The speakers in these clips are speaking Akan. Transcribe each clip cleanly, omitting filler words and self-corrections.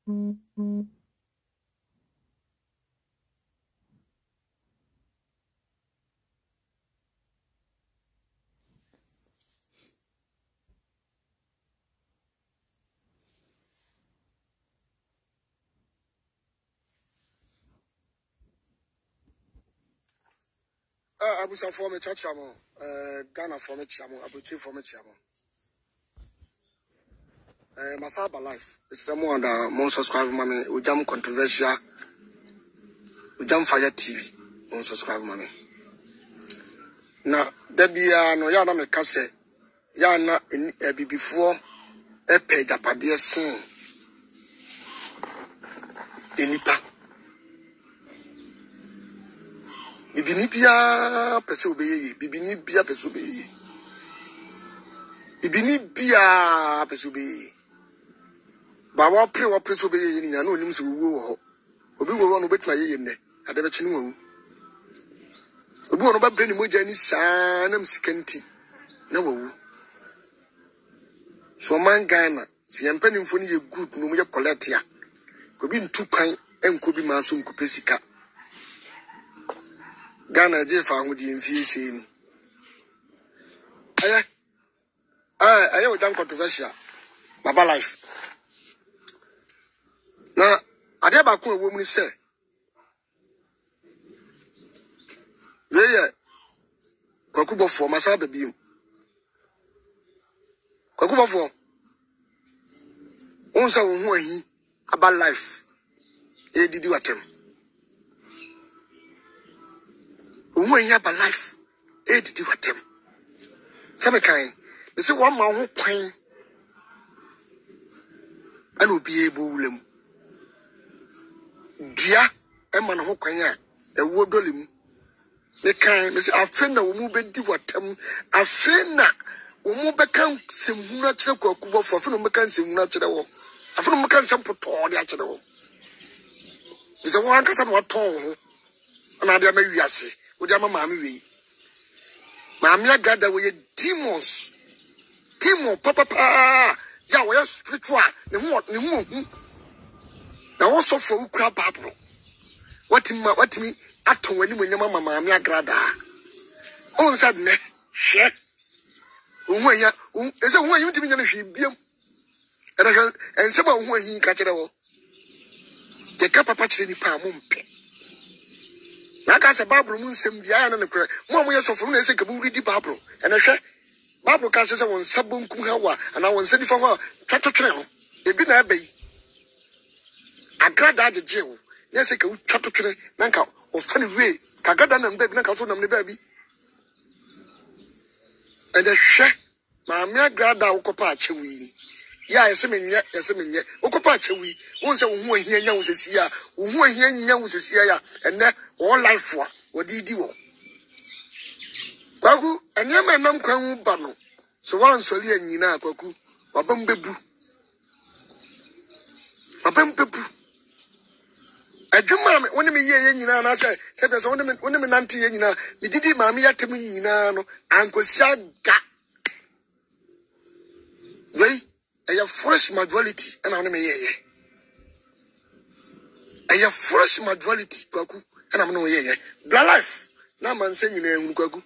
Ah, abusuafoɔ mekyerɛkyerɛ mo, eh, Ghanafoɔ mekyia mo, aburokyifoɔ mekyia mo. Eh, masa aba life. Mesrɛ mo ada mo subscribe ma me, Ogyam Controversial, Ogyam Fire TV, mo subscribe ma me. Na da biara no, yɛ a na meka sɛ, Yɛ a na abibifoɔ pɛ agyapadeɛ sen nnipa. Bibini biara pɛ sɛ ɔbɛyɛ yie. Bibini biara pɛ sɛ ɔbɛyɛ yie. Bibini biara pɛ sɛ ɔbɛyɛ yie. Ba wɔpere wɔpere sɛ ɔbɛyɛ yie no nyinaa na ɔnim sɛ owuo wɔ hɔ. Obi wɔ hɔ no obetumi ayɛ yie nnɛ, ade bɛkye no wawu. Obi wɔ no ɔbɛbrɛ ne mogya ani saa nam sika nti na wawu. So ɔman Ghana, sɛ yɛn mpanimfoɔ no yɛ good na wɔyɛ collect a, obi ntu kwan nkɔ bi maa so nkɔpɛ sika. Ghana ɛgye fa ahodie mfie sei ni. Ɛyɛ Ɛɛ ɛyɛ ogya controversial maba life. Na adeɛ baako a ɛwɔ mu ne sɛ wei yɛ kwaku bɔfoɔ masa aba bio. Kwaku bɔfoɔ wohu sɛ wo ho ahi aba life ɛredidi w'atɛm. Wo ho ahi aba life ɛredidi w'atɛm. Sɛ mekan mese wɔama wo ho kwan ɛna obiara bɔ wura mu. Dua ɛma ne ho kwan a ɛwoɔ dɔle mu. Mekan mese afei na wɔn bɛdi w'atɛm afei na wɔn bɛka nsɛmhunu akyerɛ kwaku bɔfo afei na wɔn bɛka nsɛmhunu akyerɛ wɔ afei na wɔn bɛka nsɛm potɔɔ de akyerɛ wɔ sɛ wɔn ankasa na wɔatɔn wɔn ho ɛna ade ama wiase wɔde ama maame wei maame agrada wɔyɛ demons Demon papapaa yɛ a wɔyɛ spiritual ne ho ne ho ohu na wo sɔfo a wokura Bible watumi ma watumi atɔn w'anim onyam ama maame agradaa ɔn sɛ nnɛ hwɛ ohun ahia ɛsɛ ohun ahia ntumi nyɛ no hwee biam ɛna hwɛ nsɛm a ohun ahi ka kyerɛ wɔ Yɛka papa kyerɛ nnipa a, mompɛ. Na aka sɛ Bible mu nsɛm biara ne nokorɛ. Mo a moyɛ sɔfo no na ɛsɛ nka mowuridi Bible. Ɛnɛ hwɛ, Bible ka kyerɛ sɛ wɔn nsa bonkum ha wa anaa wɔn nsa nifa hɔ a twa to twene no. Ebi na ɛba yi. Agradaa gyegye wo. Na ɛsɛ nka wotwa to twene na nka ɔfa ne wie. Ka agradaa nam baabi na nka so nam ne baabi. Ɛnɛ hwɛ. Maame Agrada a wokɔpɛ akyɛw yi, yɛ a yɛse menyɛ, yɛse menyɛ. Wokɔpɛ akyɛw yi, wohu sɛ wo ho ahia nya wo sɛsi a, wo ho ahia nya wo sɛsi a, ɛnɛ wɔwɔ life a wɔde redi wɔ. Kwaku, nneɛma ɛnam kwan mu ba no, sɛ woansɔre anyina a, Kwaku, w'abam bɛbu. W'abam bɛbu. Adwuma a wo ne me yɛeɛ nyinaa anaasɛ sɛ bɛ sɛ wo ne me wo ne me nanteeɛ nyinaa, medidi maame yɛ atɛm nyinaa no, ankɔsi aga. Wei ɛyɛ fresh majority ɛna wo ne me yɛeɛ. Ɛyɛ fresh majority kwaku ɛna me ne wo yɛeɛ. Bla life na amansa nyinaa hunu kwaku.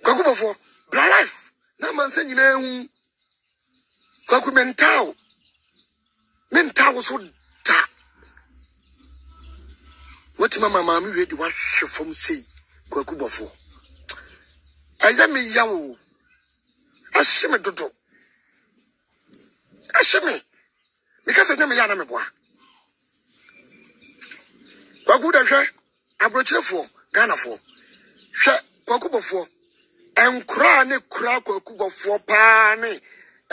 Kwaku bɔfoɔ, bla life na amansa nyinaa hu. Kwaku mentaa wo. Mentaa wo so da. Watumi ama maame wei de wahwɛ fam sei kwaku bɔfoɔ. Ɛyɛ me yaw o. Ahye me dodo. Ahye me. Meka sɛ nyɛ me ya na meboa. Kwaku da hwɛ. Aburokyerefoɔ, Ghanafoɔ, hwɛ Kwaku Bɔfoɔ, nkoraa ne kura Kwaku Bɔfoɔ paa ne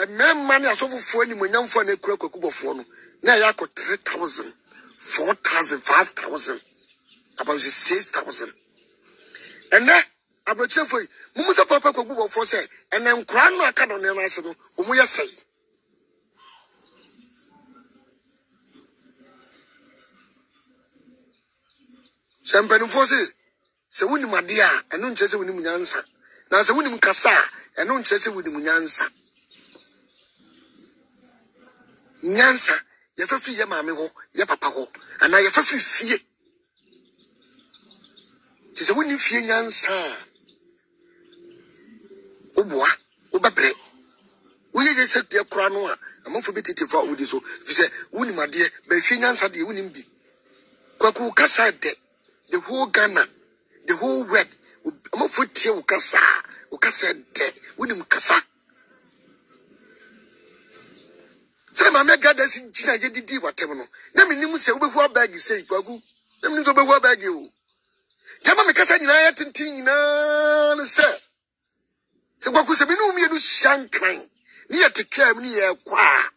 mmarima ne asɔfofoɔ animuonyamfoɔ a na ekura Kwaku Bɔfoɔ no, na ɛyɛ akɔ 3,000, 4,000, 5,000, about 6,000. Ɛnɛ, aburokyerefoɔ yi, mo mu sɛ papa Kwaku Bɔfoɔ sɛ, ɛnɛ nkoraa no aka no nneɛma ase no, wɔn yɛ sɛe. Sɛ mpanimfoɔ se, sɛ wonim adeɛ a, ɛno nkyerɛ sɛ wonim nyansa. Na sɛ wonim kasa a, ɛno nkyerɛ sɛ wonim nyansa. Nyansa, yɛfa firi yɛ maame hɔ, yɛ papa hɔ, anaa yɛfa firi fie. Te sɛ wonni fie nyansa a, woboa, wobɛbrɛ. Woyɛ yɛ sɛ deɛ koraa no a, amanfoɔ bɛtete fa wodi so. Ɛfiri sɛ wonim adeɛ, bɛfie nyansa deɛ wonim bi. Kwaku wo kasa dɛ, the whole Ghana, the whole world, amanfoɔ tie wo kasa, wo kasa dɛ, wonim kasa. Sɛ maame agrada si gyina yɛ didi watam no, na menim sɛ wobɛhu abɛɛge sei, Kwaku. Na menim sɛ wobɛhu abɛɛge o. Deɛ ma me kasa nyinaa yɛ tenten nyinaa ne sɛ, sɛ Kwaku sɛ me ne wo mmienu hyia nkran ne yɛte kaa mu ne yɛrekɔ a,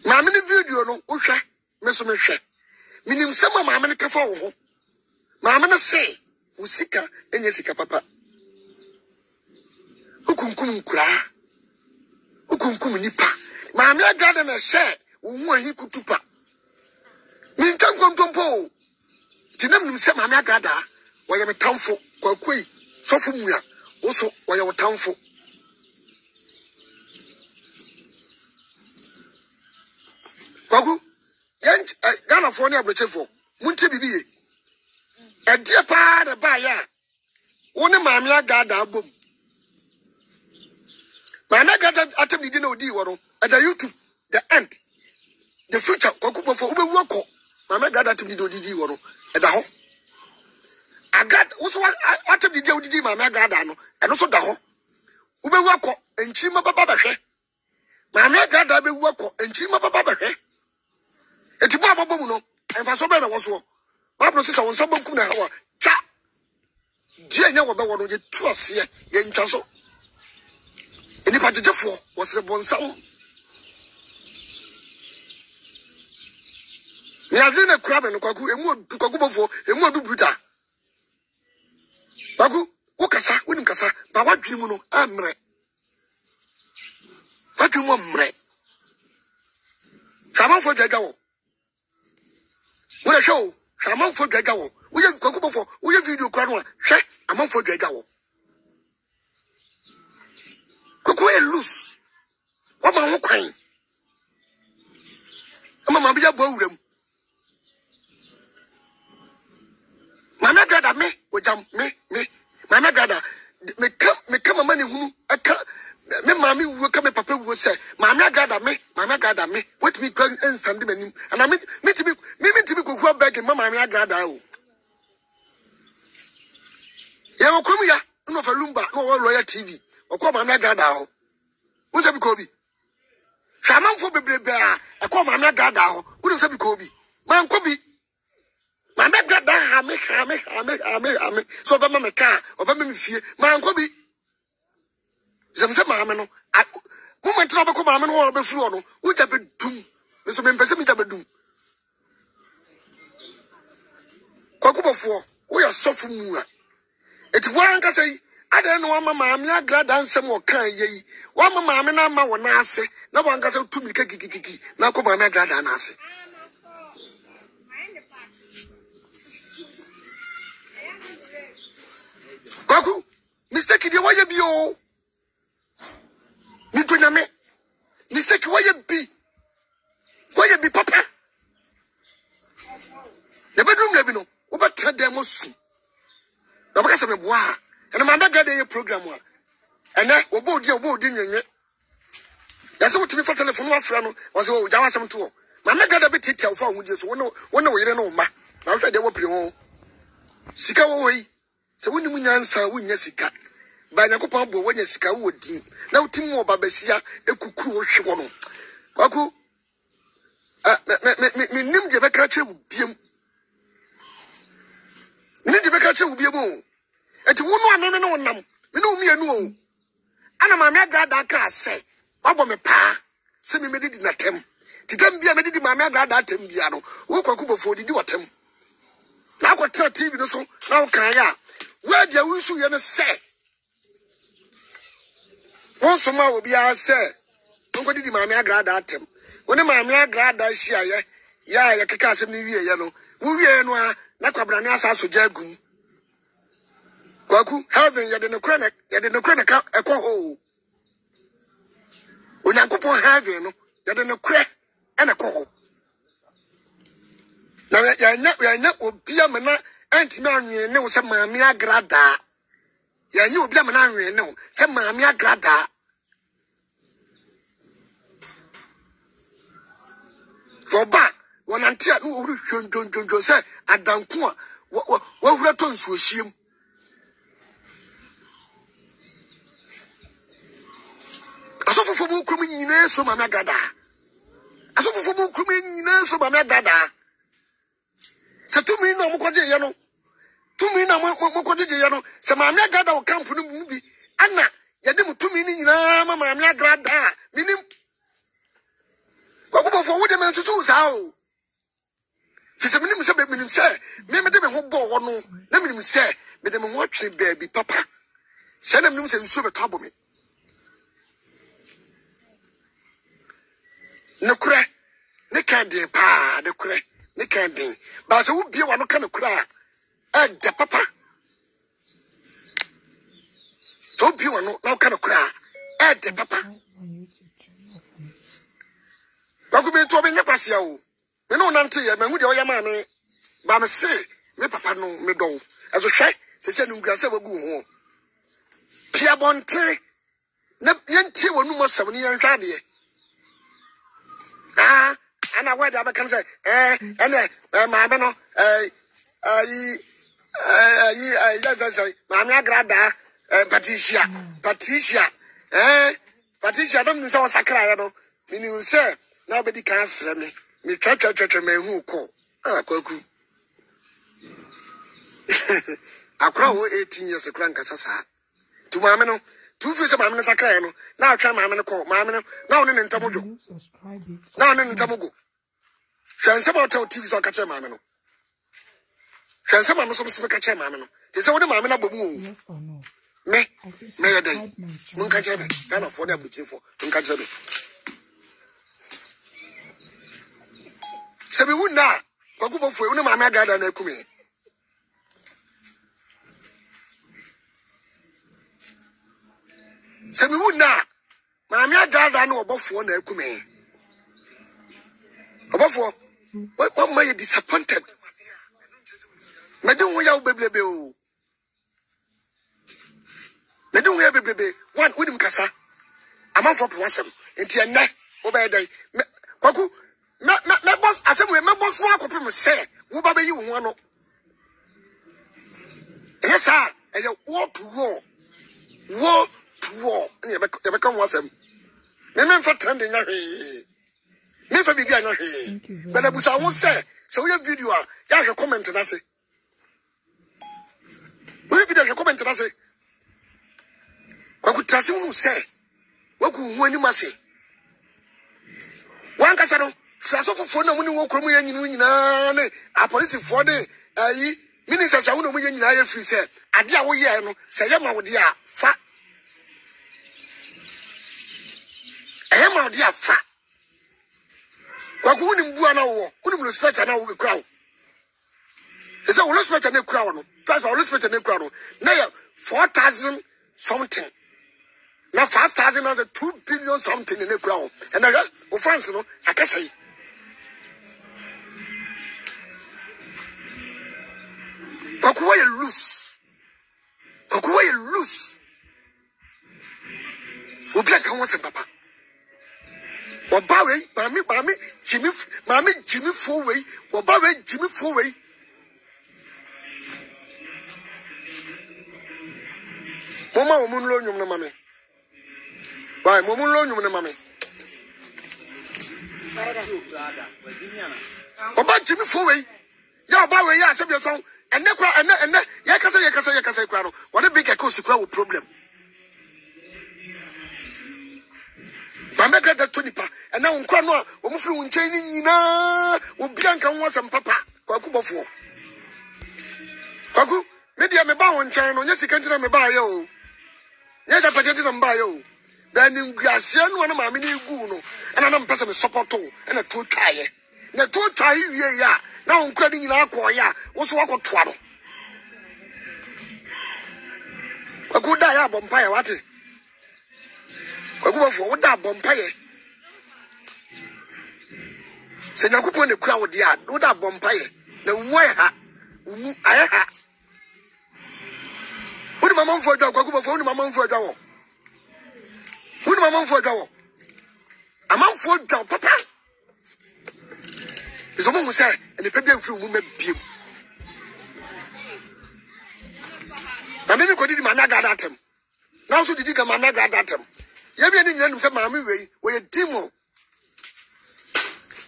maame no video no wohwɛ, me nso mehwɛ. Menim sɛm a maame no ka fa wo ho. Maame no se wo sika nyɛ sika papa. Wokunkum nkuraa. Wokunkum nnipa. Maame Agrada na ɛhyɛ wo ho ahi kutupa. Mentwa nkontompo o. Nti na menim sɛ Maame Agrada wɔyɛ me tamfo. Kwaku yi, sɔfo mua, wo so wɔyɛ wo tamfo. Kwaku, yɛn eh, Ghanafoɔ ne aburokyefoɔ, montie biribi ye. Ɛdeɛ paa na ɛbaeɛ a wo ne Maame Agrada abom. Maame Agrada atam didi na odii wɔ no, ɛda YouTube, the end, the future, Kwaku Bɔfo, wobɛwu akɔ. Maame Agrada atam didi odidi wɔ no, ɛda hɔ. Agrada, wo so atam didi a wodidi Maame Agrada no, ɛno so da hɔ. Wobɛwu akɔ, nkyirima bɛba bɛhwɛ. Maame Agrada bɛwu akɔ, nkyirima bɛba bɛhwɛ. Eti bɔ a mabɔ mu no, mfasoɔ bɛn na ɛwɔ soɔ? Bible se sɛ wo nsa benkum na ɛhaw a, twa. Deɛ ɛnyɛ wɔ bɛwɔ no, yɛtu aseɛ, yɛntwa so. Nnipa gyegyefoɔ, wɔsere bonsam. Me adwene na kura me no, kwaku, emu odu, kwaku bɔfoɔ, emu odu bruta. Kwaku, wo kasa, wonim kasa, ba w'adwene mu no, ɛmmerɛ. W'adwene mu mmerɛ. Hwɛ amanfoɔ dwadwa wɔ. Wode hwɛ o, hwɛ amanfoɔ dwadwa wɔ. Woyɛ kwaku bɔfoɔ, woyɛ video kura no a, hwɛ amanfoɔ dwadwa wɔ. Kwaku yɛ loose. Wama ho kwan. Ama ma bi abɔ awura mu. Maame Agrada me ogyam me me Maame Agrada meka meka mama ne hunu ɛka me maame wuo ka me papa wuo sɛ Maame Agrada me Maame Agrada me wotumi kura nsande m'anim ana me metumi me metumi koku abɛge ma Maame Agrada o yɛwɔ kurom ya na ɔfa lumba na ɔwɔ Royal TV ɔkɔ Maame Agrada hɔ wo sɛ bi kɔ bi Hwɛ amanfoɔ bebrebe a ɛkɔɔ maame adaadaa hɔ. Wonim sɛ mekɔɔ bi? Mankɔ bi. Maame adaadaa ha me ha me ha me ha me ha me sɛ ɔbɛma me kaa, ɔbɛma me fie. Mankɔ bi. Sɛ sɛ maame no, moment na ɔbɛkɔ maame no hɔ a ɔbɛfiri hɔ no, wogya bɛdum. Me nso mempɛ sɛ megya bɛdum. Kwaku Bɔfoɔ, woyɛ sɔfo mu a. Eti woankasa yi, adɛn na wama maame agrada nsɛm ɔkaa yɛ yi? Wama maame no ama wɔ n'ase na wankasa tu mirika gigigigi na akɔ maame agrada no ase. Kwaku, mistake deɛ wayɛ bi o. Medɔ nyame. Mistake wayɛ bi. Wayɛ bi papa. Na ɛbɛduru mmerɛ bi no, wobɛtena dan mu su. Na wobɛka sɛ meboa a. Ɛna maame agrada yɛ program a. Ɛnɛ, wɔbɔ odi a wɔbɔ odi nwenwe. Yɛsɛ wotumi fa telefon wafrɛ no, wɔsɛ o gya w'asɛm to hɔ. Maame agrada bɛtiatia wo fa ahodie so, wo ne wo yere ne wo mma. Na wohwɛ deɛ wɔpere ho. Sika wɔ hɔ yi, Sɛ wonnim nyansa a wonnya sika. Ba Nyankopɔn aboa woanya sika wowɔ din na wotumi mu ɔba basia ekukuru wo hwe hɔ no. Kwaku, me me me me nim deɛ bɛka akyerɛ wo biem. Menim deɛ bɛka akyerɛ wo biem o. Eti wo no a me me ne wo nam, me ne wo mmienu o. Ana maame agradaa kaa sɛ wabɔ me paa sɛ me mɛdidi n'atɛm. Nti tɛm bia mɛdidi maame agradaa atɛm bia no, wo Kwaku Bɔfoɔ didi w'atɛm. Na akɔtena TV no so na wokaeɛ a, word a wosu yɛ no sɛ wonsoma obiara sɛ nkɔdidi maame agradaa atɛm. Wo ne maame agradaa hyiaeɛ yɛ a yɛkeka asɛm no wieɛ no, wowieɛ no a na kwabrane asa asɔ gya agum. Kwaku, heaven yɛde nokorɛ na yɛde nokorɛ na ka ɛkɔ hɔ o. Onyankopɔn heaven no, yɛde nokorɛ ɛna ɛkɔ hɔ. Na yɛnyɛ yɛnyɛ obi amena ɛntumi anwene ne wo sɛ maame agradaa. Yɛnyɛ obi amena anwene ne wo sɛ maame agradaa. Sɛ ɔba a, wɔnante a na wɔhuri hwondwondwondwon sɛ adanko a wɔahura tɔ nsuohyeɛ mu. Asɔfofoɔ mu kurom nyinaa so maame agradaa. Asɔfofoɔ mu kurom nyinaa so maame agradaa. Sɛ tumi na wɔkɔgyeeɛ no, tumi na wɔkɔgyegyeeɛ no, sɛ maame agrada wɔ kampo no mu bi, ɛna yɛde mo tumi no nyinaa ma maame agrada a, menim. Kwakubɔfoɔ, wo deɛ mansusu saa o. Fi sɛ menim sɛ menim sɛ me mede me ho bɔɔ hɔ no, na menim sɛ mede me ho atwene baabi papa. Sɛ na menim sɛ nsuo bɛtɔ abɔ me. Nokorɛ ne ka den paa, nokorɛ ne ka den. Baa sɛ wobie w'ano ka nokorɛ a, ɛdɛ papa. Sɛ wobie w'ano na woka nokorɛ a, ɛdɛ papa. Kwaku bi nti ɔbɛnyɛ kwasia o. Me ne wo nante yɛ, mahu deɛ ɔyɛ maa me. Ba me se, me papa no, medɔ wo. Ɛso hwɛ, sɛ sɛ animguase a wagu wo ho. Pia bɔnten na yɛntie w'anum asɛm ne yɛnhwɛ adeɛ. Ah, ana wɛde abɛka no sɛ, ɛɛ, ɛnɛ, ɛɛ, maame no, ɛɛ, ayi, ɛɛ, ayi, ɛɛ, yɛmfɛ sɛ, maame agradaa, ɛɛ, Patricia, Patricia, ɛɛ, Patricia, na menim sɛ wɔsakraeɛ no, menim sɛ na wobɛdi kan afrɛ me. Metwɛtwɛtwɛtwɛ manhu kɔ. Ah, kwaku. Akora wɔ 18 years kora nkasa saa. Nti maame no, nti wofiri sɛ maame no sakraeɛ no, na atwɛn maame no kɔɔ maame no, na ɔne ne ntam dwo. Na ɔne ne ntam go. Hwɛ nsɛm a ɔtɛw TV so ɔka kyerɛ maame no. Hwɛ nsɛm a me so meka kyerɛ maame no. Te sɛ wo ne maame no abɔ mu o. Me, mɛyɛ dɛn? Monka kyerɛ me. Ghanafoɔ ne aburokyefoɔ, monka kyerɛ me. Sɛ mewu nna a, Kwaku Bɔfoɔ, wo ne maame adaadaa na aku me. Sɛ mewu nna a, maame adaadaa ne ɔbɔfoɔ na aku me. Ɔbɔfoɔ, wamma yɛ disappointed. Mede ho yaw bebrebe o. Mede ho yaw bebrebe. One, wonim kasa. Amanfoɔ pɛ w'asɛm. Nti ɛnnɛ, wobɛyɛ dɛn? Kwaku, mɛbɔ asɛm wei mɛbɔ so akɔpem sɛ woba bɛyi wo ho ano. Ɛnyɛ saa a, ɛyɛ war to war. War to war. Ɛna yɛbɛka ho asɛm. Me memfa trend nyɛ hwee. Memfa biribi anyɛ hwee. But abusa ho sɛ, sɛ woyɛ video a, yɛahwɛ comment no ase. Woyɛ video hwɛ comment no ase. Kwaku tra ase hunu sɛ wagu wo ho anim ase. Wankasa no, firi asɔfofoɔ na mu ne wɔ kurom yɛ nyinu nyinaa ne apolisifoɔ ne ayi ministers a wo na mu yɛ nyinaa yɛ firi sɛ adeɛ a woyɛɛ no sɛ ɛyɛ ma wo deɛ a fa ɛyɛ ma wo deɛ a fa. Kwaku wonim bua na wowɔ wonim respect a na wokura wo. Ɛsɛ wo respect na ekura wo no. First wo respect na ekura no. Na yɛ 4000 something. Na 5000 na 2 billion something na ekura wo. Ɛna hwɛ wo fans no akasa yi. Kwaku yɛ loose. Kwaku yɛ loose. Obi anka ho asɛm papa. Ɔba wei, maame maame gyimi maame gyimi fo wei, ɔba wei gyimi fo wei. Moma wɔn nlo nnwom no ma me. Wai, mo nlo nnwom no ma me. Ɔba gyimi fo wei. Yɛ ɔbaa wei yɛ asɛm yɛ sɔn ɛnɛ kora ɛnɛ ɛnɛ yɛkasa yɛkasa yɛkasa kora no wɔne big ɛkɔ kora wɔ problem. Maame grada to nipa ɛnɛ wo nkora no a wɔn firi wo nkyɛn ne nyinaa obi anka ho asɛm papa kwaku bɔfoɔ kwaku me deɛ meba wo nkyɛn no nyɛ sika nti na meba ayɛ o nyɛ agyapadeɛ nti na meba ayɛ o bɛn ne nguaseɛ no a na maame no egu no ɛna na mpɛ sɛ me sɔpɔtɔ ɛna tuo twaeɛ. Na tuo twae wiei a, na wo nkura no nyinaa kɔɔeɛ a, wo nso woakɔtoa no. Kwaku da yɛ abɔ mpaeɛ wate. Kwaku bɔfoɔ, woda abɔ mpaeɛ. Sɛ Nyankopɔn na kura wo deɛ a, woda abɔ mpaeɛ. Na wo mu ayɛ ha. Wo mu ayɛ ha. Wonim amanfoɔ adwa wɔ, Kwaku bɔfoɔ, wonim amanfoɔ adwa wɔ. Wonim amanfoɔ adwa wɔ. Amanfoɔ adwa wɔ papa. Sɛ wɔn hu sɛ nnipa bi amfiri wɔn mu biem. Na mimi kɔdidi maame agrada atɛm. Na nso didi ka maame agrada atɛm. Yɛn mmienu nyinaa nim sɛ maame wei wɔyɛ demon.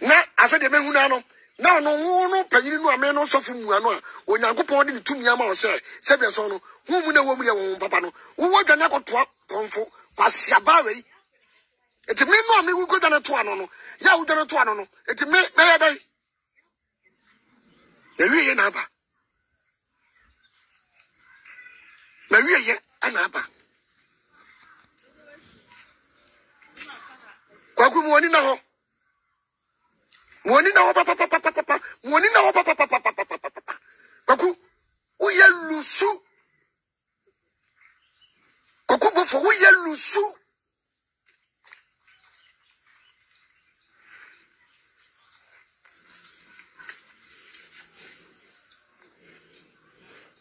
Na afei deɛ mehu no ano na ɔno wo no panyin no a me no sɔfo mua no a Onyankopɔn de ne tumi ama wo sɛ sɛdeɛ sɔn no ho mu na ɛwɔ mu deɛ wɔn papa no wowɔ dwane akɔtoa kɔmfo kwasiabaa wei. Eti me no a me wugo dwane to ano no, yɛ a wodwane to ano no, eti me mɛyɛ dɛn? Na wie yɛ na aba. Na wie yɛ na aba. Kwaku mu oni na hɔ. Mu oni na hɔ papapapapapa. Mu oni na hɔ papapapapapapa. Kwaku, woyɛ lusu. Kwaku bɔfo woyɛ lusu.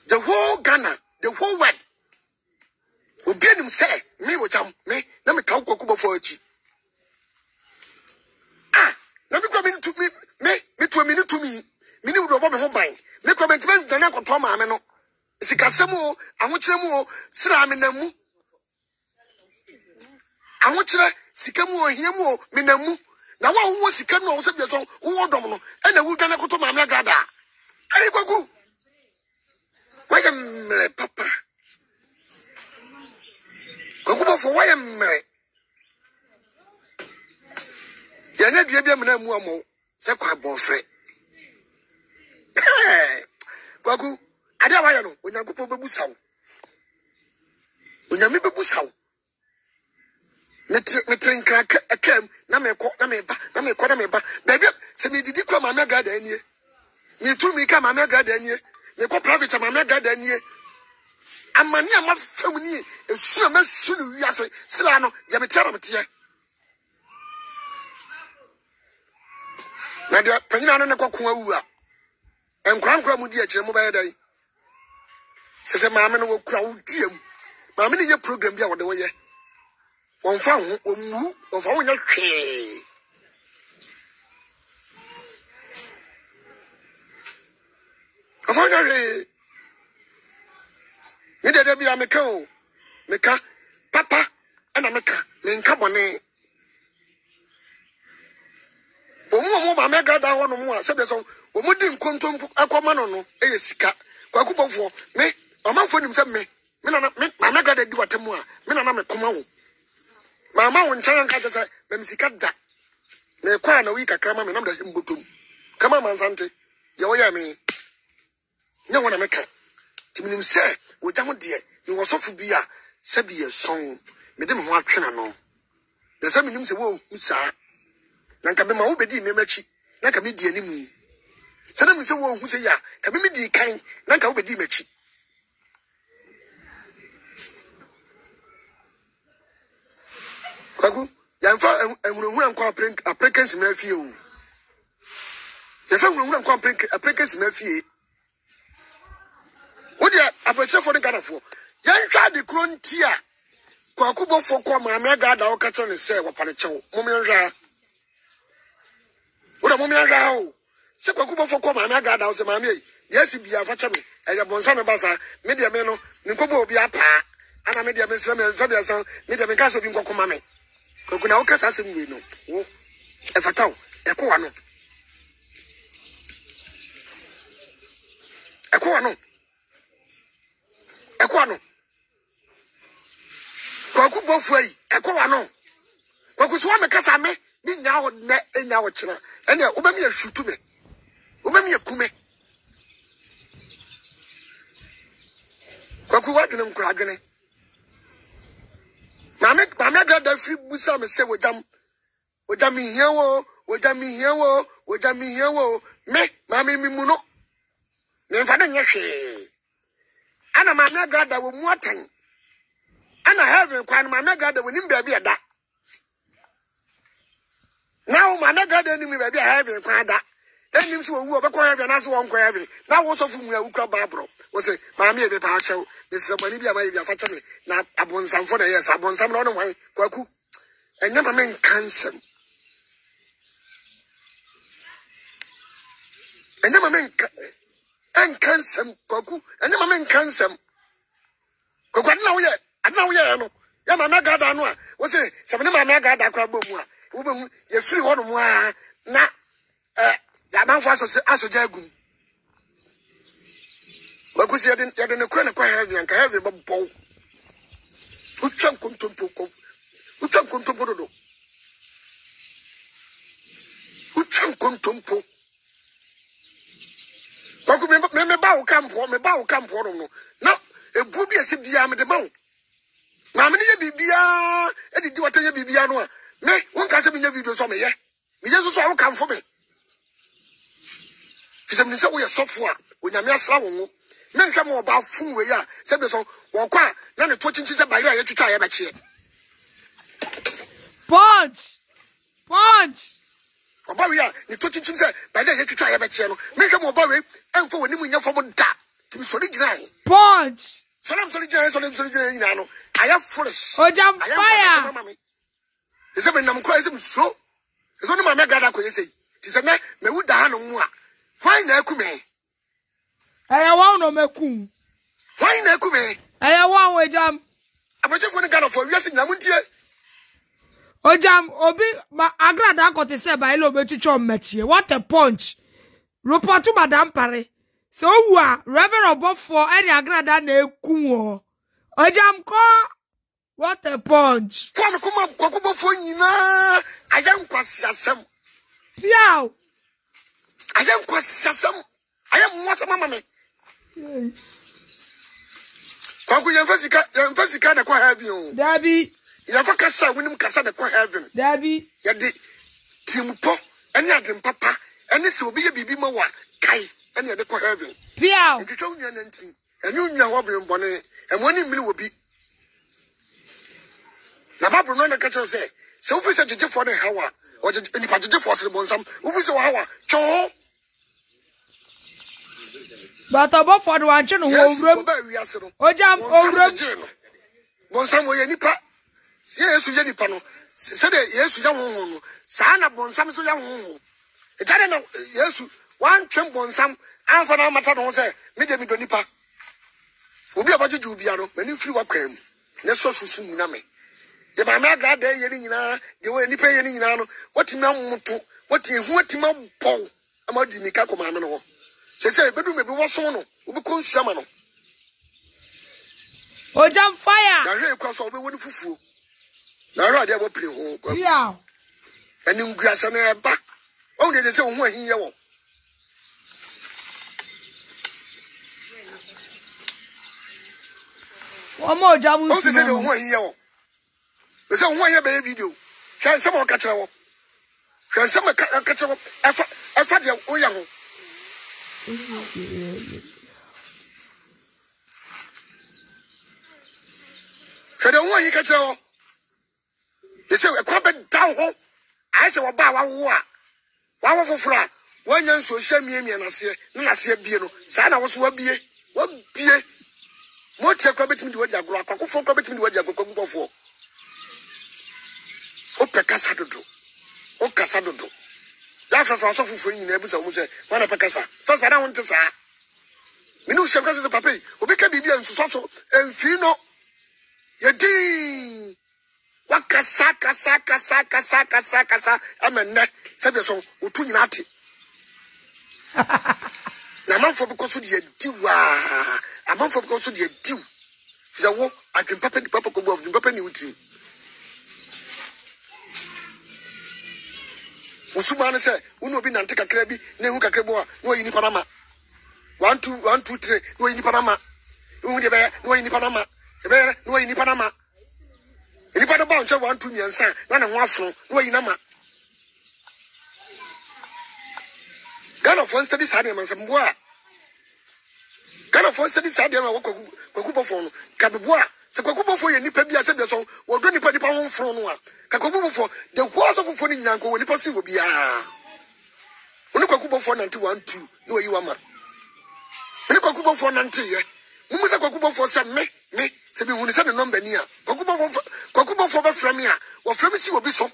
The whole Ghana, the whole world. Obi anim sɛ me wɔ gyam me na meka wo kwaku bɔfo akyi. Ah, na me kura me ntu me me me tuo me ne tumi me ne wura ɔbɔ me ho ban. Me kura me ntoma ndane akɔtoa maame no. Sikasɛm o, ahokyerɛ mu o, sraa menam mu. Ahokyerɛ, sika mu o, hia mu o, menam mu. Na wo a wowɔ sika no a wo sɛ biasɔn, wowɔ dɔm no, ɛna wodwane akɔtɔ maame agradaa. Ayi kwaku, woayɛ mmerɛ papa. Kwaku bɔfoɔ, woayɛ mmerɛ. Yɛnyɛ dua bi amena mu ammɔ wo. Sɛ kwan bɔnfrɛ. Kwaku, ade a wayɛ no, Onyankopɔn bɛbusa wo. Onyame bɛbusa wo. Mete mete nkra kaa mu na mekɔ na meba na mekɔ na meba. Baabi a sɛ medidi kura maame agrada nie. Metu mirika maame agrada nie. Mekɔ private maame agrada nie. Amane a mafam nie, esu a masu no wiase sila no, deɛ meteɛ na meteɛ. Na deɛ panyin ano ne kɔko awu a, nkorankora mu di akyire mo bɛyɛ dɛn? Sɛ sɛ maame no wɔkura wo dua mu. Maame no nyɛ program bi a wɔde wɔyɛ. Wɔmfa ho, wɔmmu, wɔmfa ho nyɛ hwee. Wɔmfa ho nyɛ hwee. Me deɛ da bi a meka o, meka papa ɛna meka, menka bɔne. Wɔn a wɔn maame agrada hɔ nom a sɛdeɛ sɛ wɔn di nkontompo akɔma no no yɛ sika. Kwaku bɔfoɔ, me ɔmanfoɔ nim sɛ me me nana me maame agrada di w'atam a me nana me koma wo. Maama wo nkyɛn anka kyɛ sɛ mɛm sika da. Mekɔ a na woyi kakra ma me nam da hyɛ mbotom. Kama amansante deɛ wɔyɛ me. Nyɛ hɔ na meka. Nti menim sɛ ogya ho deɛ, mewɔ ɔsɔfo bi a sɛbi yɛ sɔn, mede me ho atwe n'ano. Na sɛ menim sɛ wonhu saa, na nka mema wobɛdii me m'akyi, na nka medi anim. Sɛ na menim sɛ wonhu sɛ yi a, nka me medii kan, na nka wobɛdii m'akyi. Kwaku, yɛmfa ahunahuna nkɔ aprekansi ma afie o. Yɛmfa ahunahuna nkɔ aprekansi ma afie. Wo deɛ aburokyerɛfoɔ ne Ghanafoɔ, yɛnhwɛ ade koro nti a Kwaku bɔfoɔ kɔ maame agada ɔka kyerɛ ne sɛ wɔpa ne kyɛw. Mom yɛnhwɛ ha. Wo deɛ mom yɛnhwɛ ha o. Sɛ Kwaku bɔfo kɔ maame agrada wo sɛ maame ei, deɛ asi biara fa kyɛ me, ɛyɛ bonsam ɛba saa, me deɛ me no, menkɔbɔ obi apaa, ana me deɛ mesrɛ me nsa biasa, me deɛ menka sɛ obi nkɔko ma me. Kwaku na woka saa asɛm wei no, wo, ɛfata wo, ɛkɔ w'ano. Ɛkɔ w'ano. Ɛkɔ w'ano. Kwaku bɔfo yi ɛkɔ wano. Kwaku so wame kasa me me nya wo nɛ enya wo kyena. Ɛnɛ wobɛmi ahwutu me. Wobɛmi aku me. Kwaku wadwene nkora adwene. Maame maame agrada firi busa me sɛ wogyam wogya me hia wo wogya me hia wo wogya me hia wo me maame me mu no. Memfa no nyɛ hwee. Ɛna maame agrada wɔ mu atɛn. Ɛna heaven kwan no maame agrada wɔ nim baabi ɛda. Agrada nim baabi a heaven kwan da. Ɛnnim sɛ wɔwu ɔbɛkɔ heaven anaasɛ wɔnkɔ heaven. Na wo sɔfo mu a wokura Bible. Wo se, maame ebe paa kyɛw. Mesrɛ bɔne bi a mayɛ bi afa kyɛ me. Na abonsamfo na ɛyɛ saa. Abonsam na ɔne hwan? Kwaku. Ɛnyɛ ma menka nsɛm. Ɛnyɛ ma menka ɛnka nsɛm kwaku. Ɛnyɛ ma menka nsɛm. Kwaku ade na woyɛ ade na woyɛɛ no yɛ maame agaadaa no a wose sɛ mene maame agaadaa koraa bɔ mu a wobɛhu yɛfiri hɔ nom a na ɛ yɛamanfo asɔ asɔgya agum. Kwaku sɛ yɛde yɛde ne korɛ ne kɔ heaven anka heaven bɛbɔ wo. Wotwa nkontompo kɔ wotwa nkontompo dodo. Wotwa nkontompo. Kwaku me me me ba wo kampoɔ me ba wo kampoɔ nom no na ebuo bi a ɛsɛ biara mede ma wo. Maame no yɛ biribiara ɛde di wata yɛ biribiara no a me wonka sɛ menyɛ video so a meyɛ. Meyɛ nso so a wokamfo me. Fi sɛ menim sɛ woyɛ sɔfo a Onyame asra wo ngo. Menhwɛ ma ɔbaa fum wei a sɛ bi so wɔkɔ a na ne to kyinkyin sɛ bayerɛ a yɛtwitwa a yɛbɛkyeɛ. Punch! Punch! Ɔba wei a ne to kyinkyin sɛ bayerɛ a yɛtwitwa a yɛbɛkyeɛ no, menhwɛ ma ɔba wei ɛmfa w'anim nyɛ fam da. Nti mesɔre gyinae. Punch! Sɔre a mesɔre gyinae, sɔre a mesɔre gyinae nyinaa no, ayɛ foolish. Ogyam Ayɛ fire! nkwasasɛm ama me. Ɛsɛ menam koraa sɛ mesuro. Ɛsɛ ɔne maame agrada akɔyɛ sɛ yi. Te sɛ nɛ mawu da hanom mu a, hwan na aku me? Ɛyɛ wɔn na ɔmɛku. Hwan na aku me? Ɛyɛ wɔn ogyam. Abrɔkyɛfoɔ ne Ghanafoɔ wiase nyinaa montie. Ogyam obi ma agrada akɔte sɛ bayela obetwitwa ɔmɛkyeɛ. What a punch. Report to Madam Pare. Sɛ owu a Reverend ɔbɔfoɔ ɛne agrada na eku wɔ. Ogyam kɔ. What a punch! Kwame Kuma kwakubɔfoɔ nyinaa ayɛ nkwaseasɛm. Piaw! Ayɛ nkwaseasɛm. Ayɛ mmoasɛm ama me. Kwaku yɛmfa sika yɛmfa sika na kɔ heaven o. Dabi. Yɛmfa kasa a wonim kasa na kɔ heaven. Dabi. Yɛde tirimupɔ ne adwempapa ne sɛ obi yɛ biribi ma wo a kae ɛne yɛde kɔ heaven. Piaw! Ntwitwa wo nua nantin. Ɛnyɛ onua hɔ bere bɔne, ɛmo ani mmiri wɔ bi. Na Bible no na ka kyerɛ sɛ, sɛ wofi sɛ gyegyefoɔ no haw a, ɔgyegye nipa gyegyefoɔ sere bonsam. Wofi sɛ wɔhaw a, twe wo ho. But ɔbɔfoɔ no wantwe ne ho Yesu owuram. ɔbaa wiase no, Ogyam bonsam owuram. gyegyee no. Bonsam ɔyɛ nipa. Sɛ Yesu yɛ nipa no, sɛdeɛ Yesu yɛ honhom no, saa na bonsam nso yɛ honhom. Ɛgya dɛ na Yesu wantwe bonsam amfa no ammata ne ho sɛ, me deɛ medɔ nipa. Obi a ɔbɛgyegye wo bia no, m'ani mfiri w'akwan mu, na sɔ susu mu na me. Deɛ maame agradaa yɛ no nyinaa, deɛ wɔyɛ nipa yɛ no nyinaa no, watumi amoto, watumi ehu atumi abɔ wo ama wadi mmirika kɔ maame no hɔ. Sɛ sɛ ebedu mmebi wɔso no, wobɛkɔ nsu ama no. Ogyam fire. Na hwɛ ekura so a wobɛwɔ ne fufuo. Na hwɛ adeɛ a wɔpere ho. Piaw. Animguasɛ no ɛba. Wɔn deɛ sɛ ohun ahi yɛ wɔn. Wɔn a ogya mu Wɔn sɛ nsu sɛ deɛ no. ohun ahi yɛ wɔn. Sɛ ohun ahi bɛyɛ video. Hwɛ nsɛm a ɔka kyerɛ wɔn. Hwɛ nsɛm a ɔka kyerɛ wɔn. Ɛfa ɛfa deɛ woyɛ ho. Hwɛ deɛ ohun ahi ka kyerɛ wɔn. Ɛsɛ ɛkwan bɛda wo ho ayɛ sɛ wɔba a wawo a wawo foforɔ a wanya nsuohyɛ miamia n'aseɛ na n'aseɛ abie no saa na wo so wabie wabie motia kora bɛtumi de wadi agorɔ akwakofoɔ kora bɛtumi de wadi agorɔ kwagubɔfoɔ wopɛ kasa dodo wokasa dodo yɛafrɛfrɛ asɔfofoɔ nyinaa bisa wɔn sɛ wɔn na pɛ kasa first na wonte saa mene wo hyɛm kasa sɛ papa yi obi ka biribi a nsusɔ so mfii no yɛdii Wakasa kasa kasa kasa kasa kasa ama nnɛ sɛdeɛ so wotu nyinaa te. Na amanfoɔ bɛkɔ so de adi waa. Amanfoɔ bɛkɔ so de adi wo. Sɛ wo adwene papa ni papa kɔbu adwene papa ni wo tirim. Wo sumaa ne sɛ wo ne obi nante kakra bi na ehu kakra bi a na wayi nipa no ama. One two one two three na wayi nipa no ama. Ehu deɛ bɛyɛ na wayi nipa no ama. Ɛbɛyɛ na wayi nipa no ama. Nipa no ba nkyɛn wanto mmiɛnsa a na ne ho afono na wayi n'ama. Ghanafoɔ nsɛdi saa nneɛma nsɛm boa a Ghanafoɔ nsɛdi saa nneɛma wɔ kwaku kwaku bɔfoɔ no ka beboa a sɛ kwaku bɔfoɔ yɛ nipa bi a sɛ biasɔn wɔdɔ nipa nipa ho mfono no a ka kwaku bɔfoɔ the whole asɔfofoɔ no nyinaa nka wɔ nipa sen wɔ biara. Kwaku Bɔfoɔ nante 1 2 na wayi wama. Me ne Kwaku Bɔfoɔ nanteyɛ. Mumu sɛ Kwaku Bɔfoɔ sɛ me me sɛ mehunu sɛ ne nɔmba ni a Kwaku Bɔfoɔ Kwaku Bɔfoɔ bɛfrɛ me a wɔfrɛ me si obi so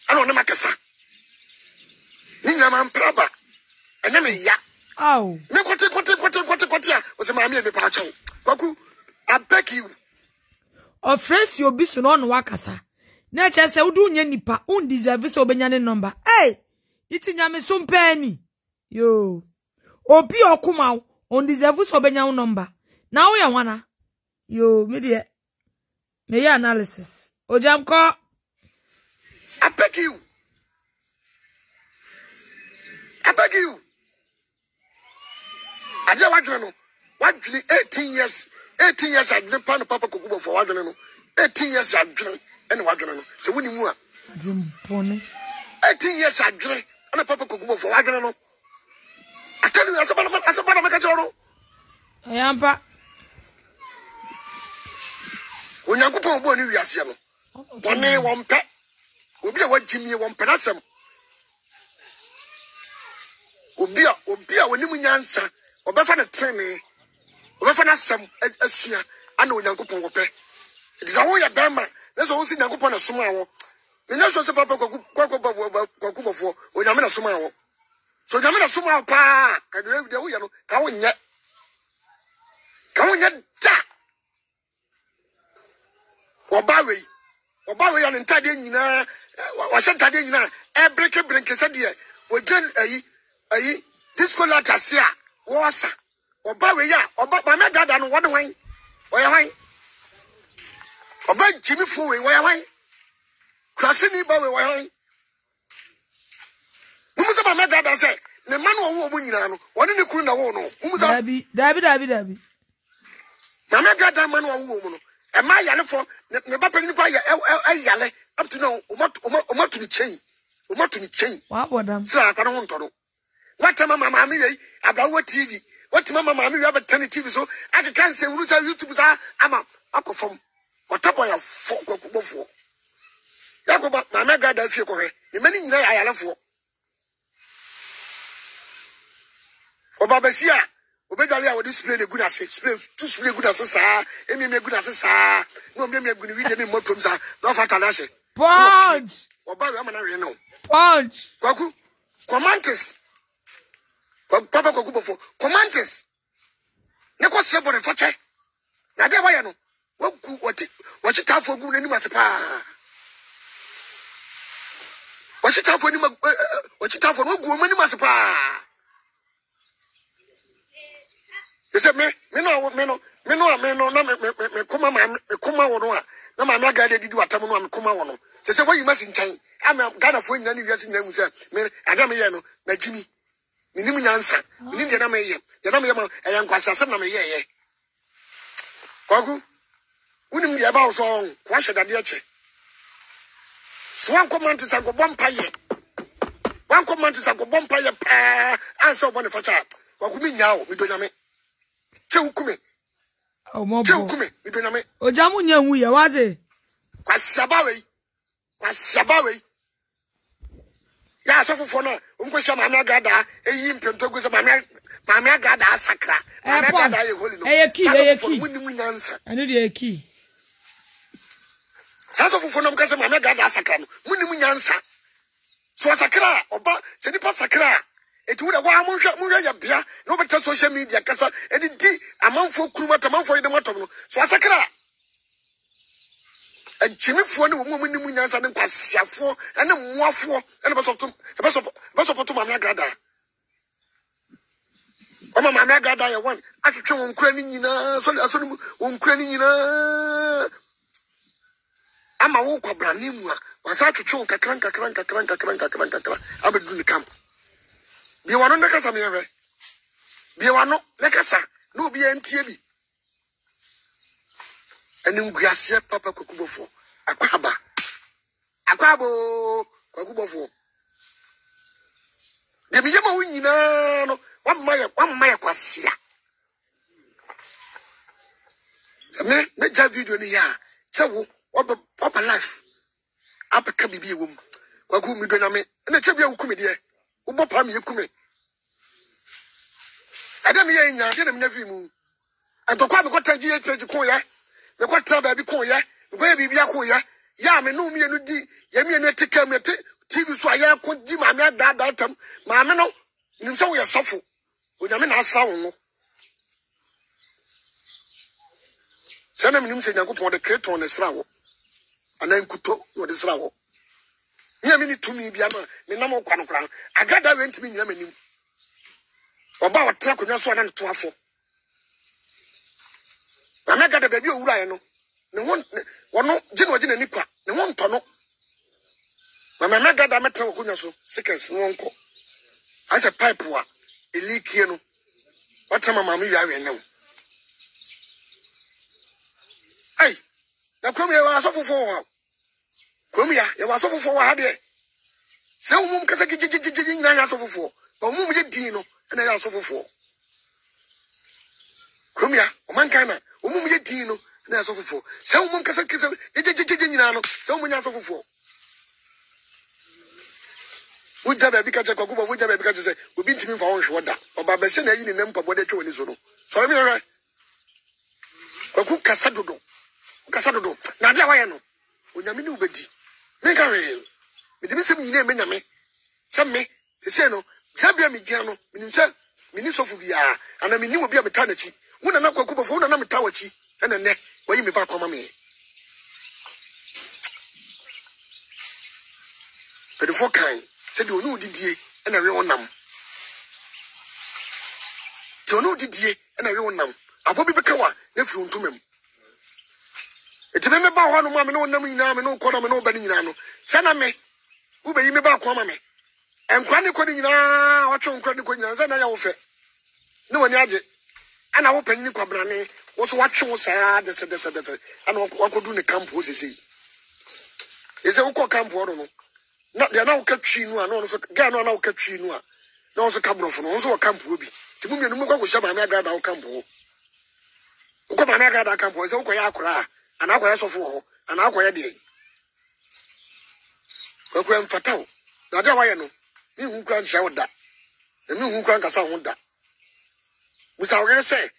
ɛna ɔne makasa. Ne nyinaa mampɛ aba. Ɛnyɛ me ya. Me kote kote kote kote kote a ɔsɛ maame yɛ mepa akyɛw. Kwaku, I beg you. Ɔfrɛ si obi so na ɔne wakasa. Na ɛkyerɛ sɛ wode wonyɛ nipa, wondeserve sɛ wobɛnya ne nɔmba. Ei! Iti nyamesom pɛɛ ni. Yoo. Obi a ɔkoma wo, ɔndeserve sɛ ɔbɛnya wo nɔmba. Na woyɛ hwana? Yoo, me deɛ, meyɛ analysis. Ogyam kɔ. I beg you. I beg you. Adeɛ a wadwene no, wadwene 18 years, 18 years adwene pa no papa kogu bɔfo wadwene no, 18 years adwene ɛna wadwene no. Sɛ woni mu a. Adwempɔne. 18 years adwene ɛna papa kogu bɔfo wadwene no. I tell you, asɛmpa na asɛmpa na meka kyerɛ no. Ɛyɛ ampa. Onyankopɔn bɔɔ ne wiaseɛ no, bɔne wɔmpɛ. Obi a wagyimie wɔmpɛ n'asɛm. Obi a obi a onim nyansa, ɔbɛfa ne trenee, ɔbɛfa n'asɛm asua ana Onyankopɔn wɔpɛ. Nti sɛ woyɛ bɛrima na sɛ wosi Nyankopɔn na somaa wɔ, menyɛ sure sɛ papa kwaku kwaku kwaku bɔfoɔ Onyame na somaa wɔ. So Onyame na somaa wo paa, ka deɛ woyɛ no ka wonyɛ. Ka wonyɛ da. Ɔbaa wei, ɔbaa wei a ne ntaadeɛ nyinaa, wahyɛ ntaadeɛ nyinaa ɛbrenke brenke sɛdeɛ wɔgyina ayi ayi disco light ase a wɔresa. Ɔbaa wei a ɔba maame adada no wɔne hwan? Ɔyɛ hwan? Ɔbaa gyimifoɔ wei wɔyɛ hwan? Kuraseni ba wei wɔyɛ hwan? Mumu sɛ maame dada sɛ ne mma no ɔwo wɔn nyinaa no wɔne ne kunu na wɔwo no. Mumu sɛ. Dabi dabi dabi dabi. Maame dada mma no ɔwo wɔn no ɛma ayalefo ne ne ba panyin pa yɛ ɛyale up to now ɔma ɔma ɔma to ne kyɛn ɔma to ne kyɛn. Wabɔ dam. Sɛ akwa ne ho ntɔ no. Watɛm ama maame wei abrawo TV watumi ama maame wei abɛtɛ ne TV so akeka nsɛnhunu sɛ YouTube saa ama akɔ fam. Ɔtabɔyɛfo kwakubɔfoɔ. Yakoba maame agrada fie kɔhwɛ ne mma no nyinaa yɛ ayarefoɔ. Ɔba bɛsi a obɛdwale a wɔde spray na egu n'ase spray tu spray gu n'ase saa emiamia gu n'ase saa na ɔmiamia gu ne widie ne mmɔtom saa na ɔfa atade ahyɛ. Punch. Ɔba wei ama no awe no. Punch. Kwaku Comantes. Papa kwaku bɔfo Comantes. Ne kɔ srɛ bɔne fakyɛ. Na adeɛ a wayɛ no, wagu wɔte wɔkyitaafoɔ gu n'anim ase paa. Wɔkyitaafoɔ anim wɔkyitaafoɔ no wagu wɔn anim ase paa. Sɛ me me no me no me no a me no na me me me koma ma me koma wɔ no a na maame aga de didi watam no a me koma wɔ no. Sɛ sɛ wayi masi nkyɛn ama Ghanafoɔ nyinaa ne wiase nyinaa hu sɛ me adeɛ a meyɛ no magyimi. Menim nyansa. Menim deɛ na meyɛ. Deɛ na meyɛ ma ɛyɛ nkwaseasɛm na meyɛɛyɛ. Kwaku, wonim deɛ ɛba wo so ɔn, wahyɛ dadeɛ kyɛ. So wankɔ mante sɛ nkɔbɔ mpayɛ. Wankɔ mante sɛ nkɔbɔ mpayɛ paa ansa ɔbɔ ne fakyɛ a. Kwaku menyaa wo, medɔ nyame. Kyɛ wo kume. Kyɛ wo kume, medɔ nyame. Ogya mu nyɛ hu yɛ wate. Kwasiaba wei. Kwasiaba wei. Yɛ asɔfofoɔ no a wɔkɔhyia maame agradaa ɛyi mpɛntɔ gu sɛ maame maame agradaa sakra maame agradaa yɛ holy no. Ɛyɛ kii ɛyɛ kii. Mo nim nyansa. Ɛno deɛ ɛyɛ kii. Saa asɔfofoɔ no ka sɛ maame agradaa sakra no mo nim nyansa. So ɔsakra a ɔba sɛ nipa sakra a eti wo de waa monhwɛ monhwɛ yɛ bea na wɔbɛtɛ social media kasa ɛde di amanfoɔ kunum atam amanfoɔ yɛ dɛm atam no so asakra a Agyimifoɔ ne wɔn a wɔnnim nyansa ne nkwaseafoɔ ne mmoafoɔ na ɛbɛsɔpɔto Maame Agradaa. Wɔma Maame Agradaa yɛ wɔn atwetwe wɔn kura no nyinaa sɔre asɔre mu wɔn kura no nyinaa ama wo kwabrane mu a wɔasa atwetwe wɔn kakra nkakra nkakra nkakra nkakra nkakra abɛduru ne camp. Bie wano ne kasa meyɛhwɛ. Bie wano ne kasa na obiara ntie bi. Animguaseɛ papa Kwaku Bɔfoɔ. Akwaaba. Akwaaba oo Kwaku Bɔfoɔ. Deɛ meyɛ ma wo nyinaa no, wamma yɛ wamma yɛ kwasea. Sɛ me megya video no yɛ a, kyɛ wo waba waba life abɛka biribi ɛwɔ mu. Kwaku medɔ nyame ɛna kyɛ bi a woku me deɛ. Wobɔ paa meyɛ kume. Ɛdɛ meyɛ nyinaa deɛ na menya firi mu. Ntɔkwa a mekɔtra GHPH koyɛ, mekɔtra baabi koyɛ, mekɔyɛ biribi akoyɛ. Yɛ a me ne wo mmienu di, yɛn mmienu te kaa mu, yɛte TV so a yɛko di maame adaadaa tam. Maame no, nim sɛ woyɛ sɔfo. Onyame na asra wo ngo. Sɛ na menim sɛ Nyankopɔn de kreton na ɛsra wɔ, anaa nkuto na ɔde sra wɔ. Me a menni tumi bia no a menam wo kwa no koraa no, agradaa wei ntumi nnyina m'anim. Ɔba a ɔtena akonnwa so a na ne to afɔ. Maame Agada baabi a owuraeɛ no, ne ho wɔno gye na ɔgye n'ani kwa, ne ho ntɔ no. Na Maame Agada mɛtena wɔ akonnwa so seconds na wɔnkɔ. Ayɛ sɛ pipe a ɛliikie no, watena ma maame wia awɛn ne wo. Ei, na kurom yɛ wɔ asɔfofoɔ wɔ hɔ. Kurom ya, yɛwɔ asɔfofoɔ wɔ ha deɛ. Sɛ wɔn mu kasa gyegyegyegye nyinaa yɛ asɔfofoɔ, na wɔn mu yɛ din no na ɛyɛ asɔfofoɔ. Kurom ya, ɔman Ghana, wɔn mu yɛ din no na ɛyɛ asɔfofoɔ. Sɛ wɔn mu kasa kasa gyegyegyegye nyinaa no, sɛ wɔn nyɛ asɔfofoɔ. Wogya baabi ka kyerɛ kwaku bɔfo, wogya baabi ka kyerɛ sɛ obi ntumi mfa wɔn nhwɛ da. Ɔba bɛsɛ na ayi ne nam mpaboa de atwa wɔn ani so no. Sɔre mi hwɛ. Kwaku kasa dodo. Kasa dodo. Na ade a wayɛ no, Onyame ne wo bɛdi. Menka hwee. Mede me nsɛm nyinaa ma Nyame. Sɛ me, sesei no, gyinabea a megyina no, menim sɛ menni sɔfo biara, anaa mennim obi a metaa n'akyi. Wo Nana Kwaku Bɔfoɔ, wo na na metaa w'akyi, ɛna nnɛ, wayi me baako ama me. Mpanimfoɔ kan sɛ deɛ ɔne wo didie na ɛwe wo nam. Deɛ ɔne wo didie na ɛwe wo nam. Aboa bi bɛka wo a, na afiri wo ntoma mu. Enti me meba hɔ nom a me ne wo nam nyinaa, me ne wo kɔ na me ne wo ba no nyinaa no, sɛ na me, wobɛyi me baako ama me. Nkora ne kɔ no nyinaa, wɔtwe wo nkora ne kɔ nyinaa, sɛ na yɛ wo fɛ, ne w'ani agye. Ɛna wo panyini kwabrane, wo so watwe wo saa dɛsɛdɛsɛdɛsɛ, ɛna wakɔdu ne kamp hɔ sesei. Ɛsɛ wokɔ kamp hɔ no no, na deɛ na woka twi no a, na ɔno nso, gɛɛ no a na woka twi no a, na ɔno nso ka borɔfo no, ɔno nso wɔ kamp hɔ bi. Nti mo mmienu mokɔ akɔhyia maame agrada wɔ kamp hɔ. Wokɔ maame agrada camp hɔ sɛ wokɔyɛ akora a anaa akɔyɛ sɔfo wɔ hɔ anaa akɔyɛ deɛ kwaku ɛmfata wo na adeɛ a wayɛ no menhu kura nkyerɛ wo da na menhu kura nkasa ho da busa wo yere sɛ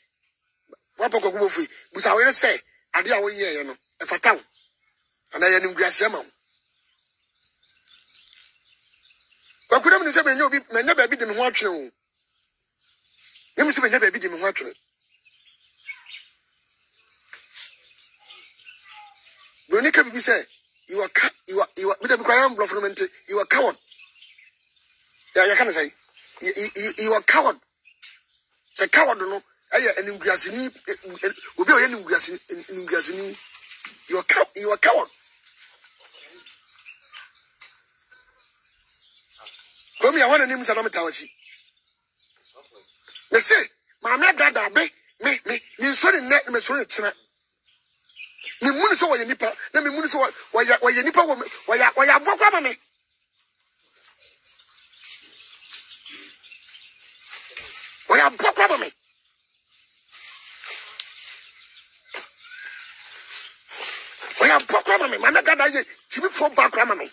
wapɛ kwaku bɔfo yi busa wo yere sɛ adeɛ a woyɛeɛ no ɛfata wo anaa yɛ animguaseɛ ma wo kwaku na menim sɛ manya obi manya baabi de me ho atwene o Na me nso menya baabi de me ho atwene. Broni ka biribi sɛ you are ca you are you are meda bi koraa yɛn borɔfo no mente you are coward. Yɛ yɛka ne sɛn you, you, you are coward. Sɛ coward no ɛyɛ animguaseni obi a ɔyɛ animguaseni animguaseni you are cow you are coward. Kurom yɛ hɔ na nim sɛ na meta wakyi. Me se, maame adaadaa me, me, me, me nso ne nnɛ, na me nso ne kyena. Me mu ne sɛ wɔyɛ nipa, na me mu ne sɛ wɔyɛ wɔyɛ nipa wɔ wɔyɛ wɔyɛ aboa koraa ma me. Wɔyɛ aboa koraa ma me. Wɔyɛ aboa koraa ma me. Maame adaadaa yɛ gyimifoɔ ba koraa ma me.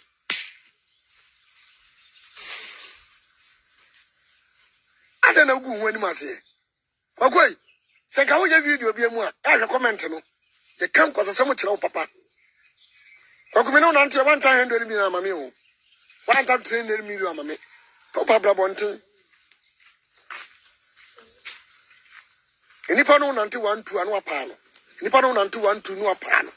Adɛn na wogu wo ho anim aseɛ? Kwaku ei, sɛ nka woyɛ video bi mu a, ɛhwɛ comment no. Yɛka nkwasasɛm kyerɛ wo papa. Kwaku me ne wo nanteɛ wanta 100 million ama me o. Wanta 300 million ama me. Papa bra bɔnten. Nnipa no nante wantu ano apaa no. Nnipa no nante wantu no apaa no.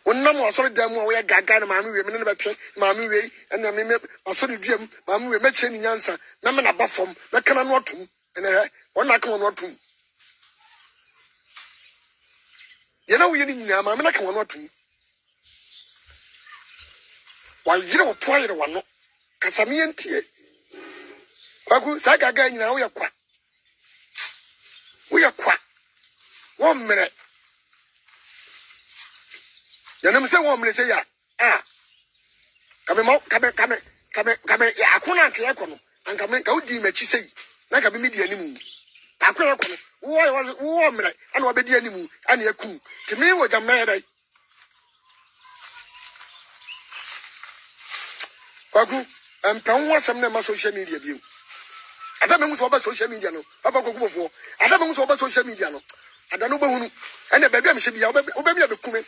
Wonam asɔre dan mu a woyɛ gaga na maame wei me ne no bɛtwe maame wei ɛna me me asɔre dua mu maame wei mɛkyerɛ ne nyansa mɛma n'aba fam mɛka n'ano atom ɛna hwɛ wɔn na aka wɔn atom deɛ na woyɛ no nyinaa maame no aka wɔn atom wayere wo to ayere w'ano kasa meɛ ntie kwaku saa gaga nyinaa woyɛ kwa Woyɛ kwa. Wɔmmerɛ. Yɛnim sɛ wɔmmerɛ sɛ yɛ a. Kame ma kame kame kame kame ako na anka yɛkɔ no. Anka me ka wodi m'akyi sɛ yi. Na anka me medi anim. Ako yɛkɔ no. Wowɔ wowɔ mmerɛ ana wabɛdi anim ana yɛkum. Te me wɔ gya mɛyɛ dɛ. Kwaku. Mpɛ wo ho asɛm na ɛma social media bio. Ada mehu sɛ wɔba social media no, papa kokubofoɔ. Ada mehu sɛ wɔba social media no, ada no wobɛhunu. Ɛnna baabi a mehyɛ bia wobɛmi abɛku me.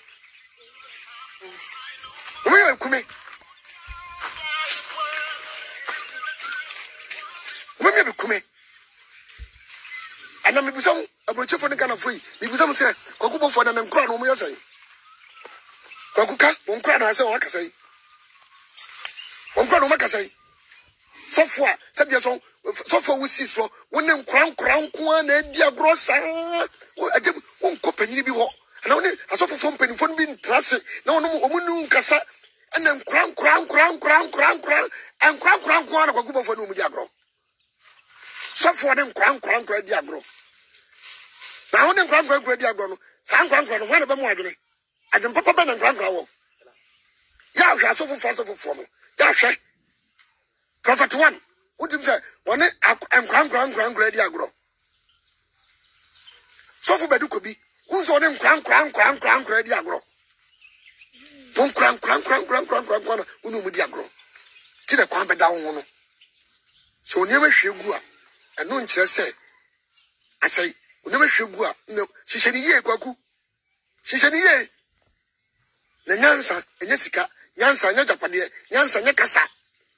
Wobɛmi abɛku me. Wobɛmi abɛku me. Ɛnna mebisa mo, aburokyefo ne Ghanafoɔ yi, mebisa mo sɛ, kwakubofoɔ na ne nkora no wɔyɛ sɛn? Kwaku ka, wɔn nkora no asɛ wɔn akasa yi. Wɔn kura na wɔn akasa yi. Sɔfo a sɛdeɛ sɔ sɔfo a wosi soɔ wo ne nkora nkora nko ara na adi agorɔ saa ɛgye wonkɔ panyin bi hɔ anaa wo ne asɔfofoɔ mpanimfoɔ no bi ntra ase na wɔn wɔn ne nkasa ɛna nkora nkora nkora nkora nkora nkora nkora nkora nko ara na kwaku bɔfoɔ ne wɔn di agorɔ sɔfoɔ ne nkora nkora nkora di agorɔ na wo ne nkora nkora nkora di agorɔ no saa nkora nkora no wɔn na bɛmo adwene. Adwene papa bɛn na nkorankora wɔ? Yɛ ahwɛ asɔfofoɔ asɔfofoɔ no. Yɛ ahwɛ. Prophet one, wotim sɛ wɔne nkorankora nkorankora adi agorɔ. Sɔfo bɛdu kɔ bi, wohu sɛ wɔne nkorankora nkorankora nkora adi agorɔ. Wɔn nkorankora nkorankora nkorankora nkora na wɔne wɔn di agorɔ. Ti na kwan bɛda wo ho no. Sɛ nneɛma hwie gu a, ɛno nkyerɛ sɛ asɛe. Nneɛma hwie gu a, hyehyɛ ne yie kwaku. Hyehyɛ no yie. Na nyansa ɛnyɛ sika, nyansa ɛnyɛ agyapadeɛ, nyansa ɛnyɛ kasa,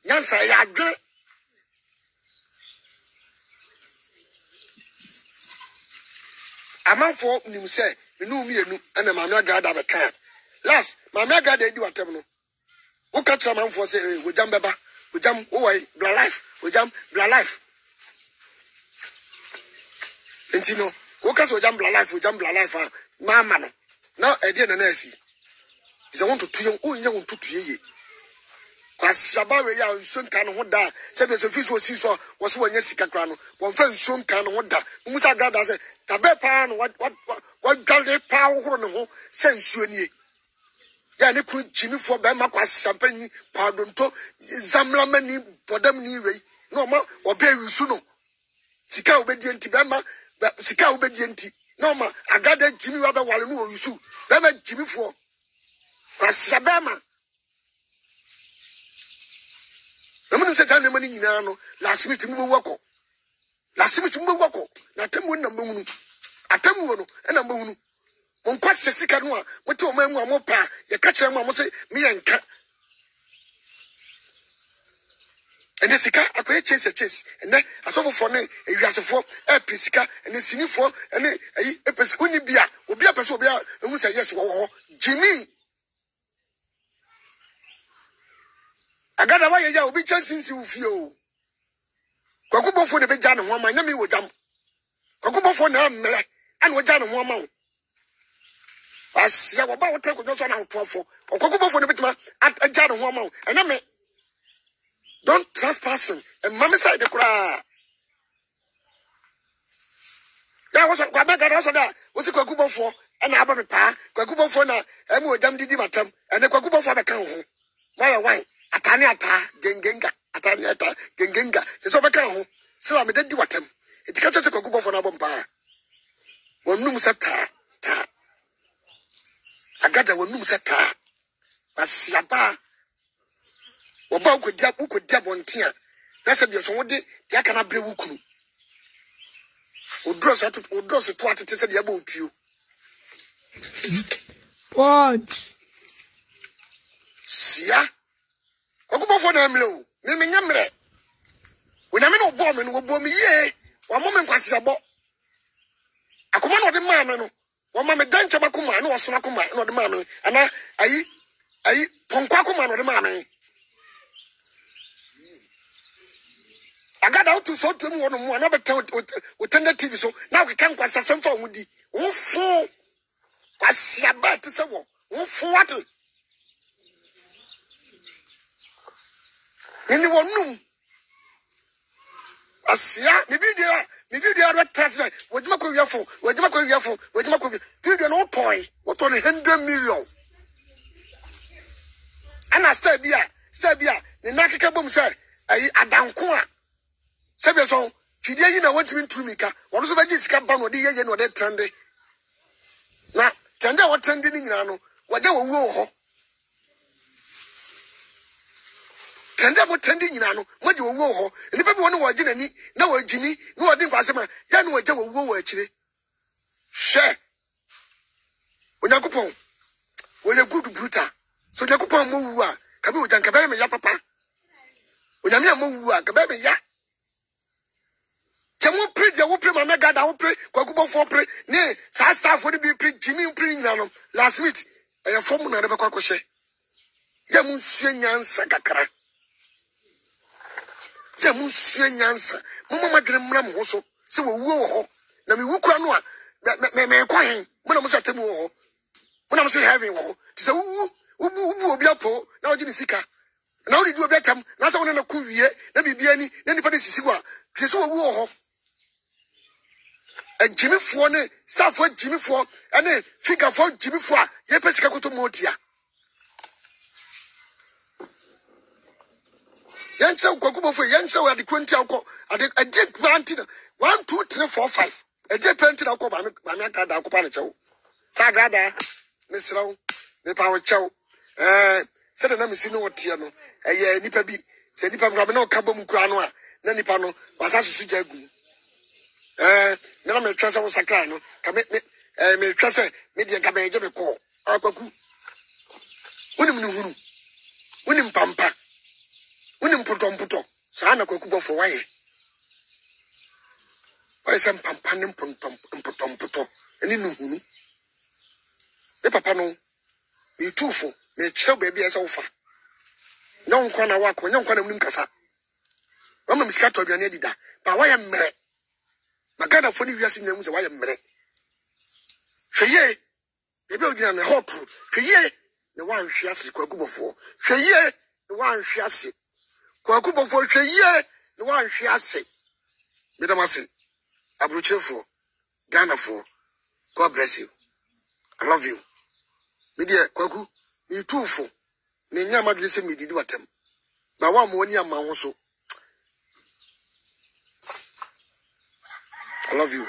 nyansa ɛyɛ adwene. Amanfoɔ nim sɛ me ne wo mmienu ɛna Maame Agrada bɛkaa. Last, Maame Agrada edi w'atɛm no, Woka kyerɛ amanfoɔ sɛ, ee, ogyam bɛba, ogyam, wowɔ he, bla life, ogyam, bla life. Nti no, woka sɛ ogyam bla life, ogyam bla life a, maama no, na ɛdeɛ na na asi. Sɛ wontoto yɛ, wonyɛ wo ntoto yie. Kwasiaba wei a nsuo nka ne ho da a, sɛdeɛ sɛ fi so osi so a, wɔsɛ wɔnyɛ sika koraa no, wɔmfa nsuo nka ne ho da. Mumu sɛ agradaa sɛ, dabɛ paa no, wadwale paa hohoro ne ho sɛ nsuo nie. Yɛ ne kunu gyimifoɔ bɛrima kwasampanyi kwadonto zamlamani bɔdamni wei na ɔma ɔbɛ yusu no sika a wobɛdie nti bɛrima sika a wobɛdie nti na ɔma agada gyimi wa bɛwale no ɔyusu bɛrima gyimifoɔ kwasia bɛrima na monim sɛ saa nneɛma no nyinaa no last minute mobɛwu akɔ last minute mobɛwu akɔ na atemmuo no na mobɛhunu atemmuo no na mobɛhunu mo nkwasia sika no a mote ɔman mu a mopɛ a yɛka kyerɛ mo a mo se meyɛ nka ɛnɛ sika akɔyɛ chase a chase ɛnɛ asɔfofoɔ ne ewiasefoɔ ɛpɛ sika ɛnɛ sinifoɔ ɛne ɛyi ɛpɛ sika wonni bi a obi apɛ sɛ obi a ehu sɛ yes wɔwɔ hɔ gyimi agada wayɛ yɛ a obi kyɛn sinsi wo fie o Kwaku bɔfoɔ na ɛbɛgya ne ho ama nyɛ me wɔ gyam. Kwaku bɔfoɔ na ɛmmerɛ ɛna ɔgya ne ho ama wo. Asia wɔba wo tɛn kodwo so na wotoafo. Ɔkwaku bɔfoɔ na ɛbɛtuma agya ne ho ama wo. Ɛnyɛ me. Don't trespassing. Ɛma me side koraa. Ya wosɔ kwabɛ gada wosɔ da wosi kwaku bɔfoɔ ɛna aba me paa. Kwaku bɔfoɔ na ɛmu ɔgyam didi matam. Ɛne kwaku bɔfoɔ abɛka wo ho. Moayɛ wan ataa ne ataa gengenga ataa ne ataa gengenga sɛ sɛ ɔbɛka ho sɛ la mede di watam eti ka kyerɛ sɛ kwaku bɔfo no abɔ mpaa wɔnum sɛ taa taa agada wɔnum sɛ taa wasiabaa wɔba wokɔdi wokɔdi abɔnten a na sɛ deɛ so wode deɛ aka no abrɛ wo kunu wodrɔs ato wodrɔs to atete sɛ deɛ ɛbɔ otuo Punch. Sia. Ɔkobɔfoɔ na mmerɛ o. Me menyɛ mmerɛ. Onyame na ɔbɔɔ me no, wɔbɔɔ me yie. Wammɔ me nkwaseabɔ. Akoma na ɔde maa me no, wɔma me dɛnkyɛm akoma na ɔsono akoma na ɔde maa me. Ana ayi ayi pɔnkɔ akoma na ɔde maa me. Agada wotu sɛ wotu mu wɔ no mu a na bɛtɛn wo tɛndɛ TV so na wokeka nkwasiasɛm fa wo ho di. Wo fo kwasiaba te sɛ wɔ. Wo fo wate. Mene wɔnum. Asia, me video a, me video a bɛtra sɛ wɔgyima kɔ wiafo, wɔgyima kɔ wiafo, wɔgyima kɔ video no wotɔe, wotɔ no 100 million. Ɛna star bi a, star bi a ne nan keka bom sɛ ayi adanko a sɛbi sɔn fidie yi na wɔntumi nturu mika, wɔn nso bɛgye sika ba na wɔde yɛyɛ na wɔde trende. Na trende a wɔtrende no nyinaa no, wɔgya wɔwuo wɔ hɔ. Trɛnde a mo trɛnde nyinaa no, mo agye owuo wɔ hɔ. Nnipa bi wɔ no wɔgye n'ani na wɔgyimi na wɔde nkwasɛm a yɛ na wɔagya owuo wɔ akyire. Hwɛ! Onyankopɔn, wɔyɛ good brutal. So Onyankopɔn ammɔ wu a, ka bi ogya nka bɛyɛ me ya papa. Onyame ammɔ wu a, nka bɛyɛ me ya. Sɛ mopere deɛ wopere Maame Gada wopere Kwaku Bɔfoɔ pere ne saa staffo no bi pere Jimmy pere nyina no last minute ɛyɛ fam na ɛbɛkɔ akɔhyɛ. Yɛ mo nsua nyansa kakra. Yɛ mo nsua nyansa. Momma mo adwene mmra mo ho so sɛ wɔwuo wɔ hɔ. Na mewu kura no a mekɔ he? Mo na mo sɛ atemu wɔ hɔ. Mo na mo sɛ heaven wɔ hɔ. Te sɛ wowu wobu wobu obi apɔ na wogye ne sika na wode di obi atam na sɛ wo ne no ko wie na biribi ani na nipa de sisi wo a hwɛ sɛ wɔwu wɔ hɔ agyimifoɔ ne stafoɔ agyimifoɔ ne figafoɔ agyimifoɔ a yɛpɛ sika koto mu tia yɛnkyerɛ wo kwakubɔfoɔ yɛnkyerɛ wo ade kuro nti a wokɔ ade ɛdeɛ paa nti na 1 2 3 4 5 ɛdeɛ paa nti na wokɔ maame maame agradaa wokɔpa no kyɛw sɛ agradaa mesrɛ wo mepa wo kyɛw ɛɛ sɛdeɛ na mesi ne wo teɛ no ɛyɛ nipa bi sɛ nipa bi me ne ɔka bɔ mu koraa no a na nipa no wasa soso gya agu mu ɛɛ me na metwɛ sɛ wo sakra no ka me me ɛɛ metwɛ sɛ me deɛ nka bɛyɛ gye me kɔɔ akwaku wonim ne hunu wonim pampa wonim mpotɔmpotɔ saa na kwaku bɔfo wayɛ wayɛ sɛ mpampa ne mpotɔmpotɔ ne nuhunu me papa no metu fo mekyerɛ baabi a ɛsɛ wofa nyɛ wo nkwa na woakɔ nyɛ wo nkwa na wonim kasa wama me sika tɔ aduane adi da ba woayɛ mmerɛ ma ghanafoɔ ne wiase nyina mu sɛ woayɛ mmerɛ hwɛ yie baabi a wogyina no ɛhɔ toro hwɛ yie na woanhwe ase kwaku bɔfoɔ hwɛ yie na woanhwe ase kwaku bɔfoɔ hwɛ yie na woanhwe ase medam ase aburokyerefoɔ ghanafoɔ god bless you I love you. Me deɛ kwaku metu fo menya m'adwene sɛ medidi w'atam na woamma w'ani amma ho so. I love you.